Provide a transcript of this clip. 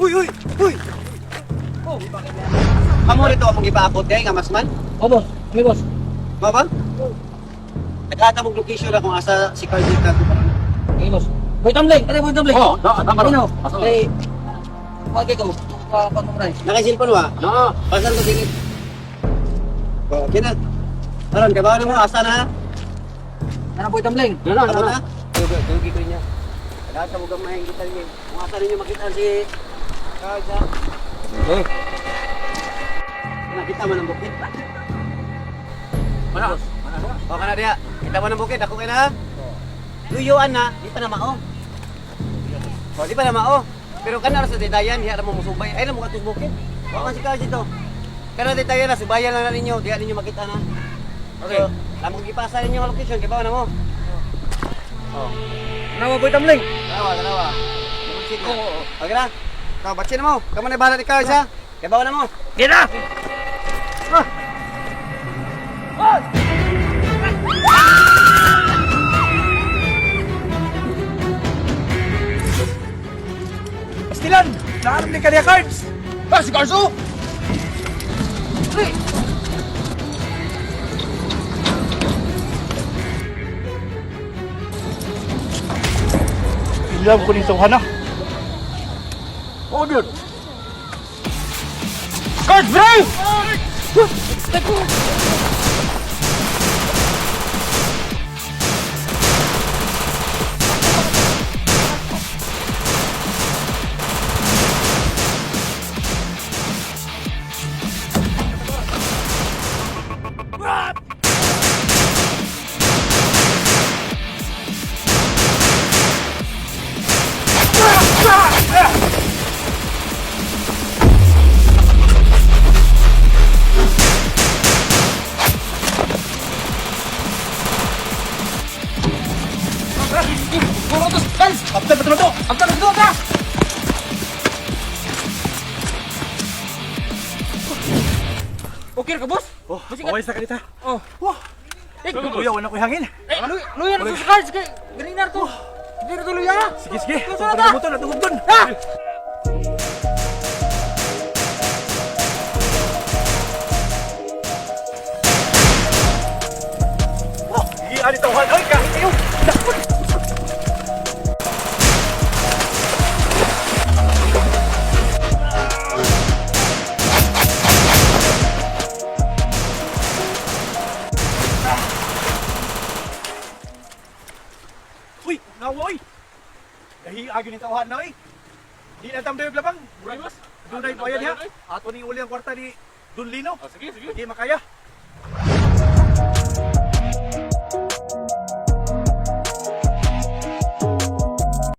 Uy, uy, uy! Oh, Kamo rito among gipaakot kay nga masman? oh boss, kami boss. Mao ba? Nagkata mong location na kung asa si Carl dito pa. Okay boss. Boy Tamling, kare Boy Tamling. Oh, na, tama Ano? ro. Kay Kuha kay ko. Kuha pa mo rin. Naka-cellphone wa? Na. Pasan ko tingin. Oh, kina. Aron kabaw na mo asa na? Nana Boy Tamling. Na, na, Amo na. na. Dugi ko niya. Nagkata mo gamay ang gital niya. Kung asa ninyo makita si Carl sa. Eh, Nakita man ang bukid. wala. O kana diha. Kita mo ng bukid ako kay na. Luyuan na, di pa na mao. O di pa na mao. Pero kana ra sa ditayan, diha ra mo musubay. Ay na mo katus bukid. Wa man si Carl dito. Kana ditayan na subayan na na ninyo, diha ninyo makita na. Okay. So, lamang gipasa ninyo ang location kay bawo na mo. Oh. Nana Boy Tamling. Tanawa, tanawa. Oo. Okay na. Ka batsin na mo. Kamo na bahala ni Carl sa. Kay bawo na mo. Gina. Pastilan! Naarap ni Kanya Cards! Ah, si Carso! Pre. Ilam ko ni Sohana. Oh, dude. Cards, bro! Kapten, betul betul. Kapten, betul betul. Okay ka boss? Oh, okay sa kanita. Oh. Wah. Eh, kuya, wala ko hangin. Eh, luya na to sa cards kay ganina to. Hindi na to luya. Sige, sige. Ito na Mo to, natugog dun. Ah! Oh, sige, ali tawhan. Oy, kahit kayo. Dakon. Uy, ngawa oy. Dahi agyo ni tawhan na oy. Di na tamday labang. Murag boss. Dunay bayan ha. Ato ning uli ang kwarta ni Don Lino. Ah, sige, sige. Di makaya.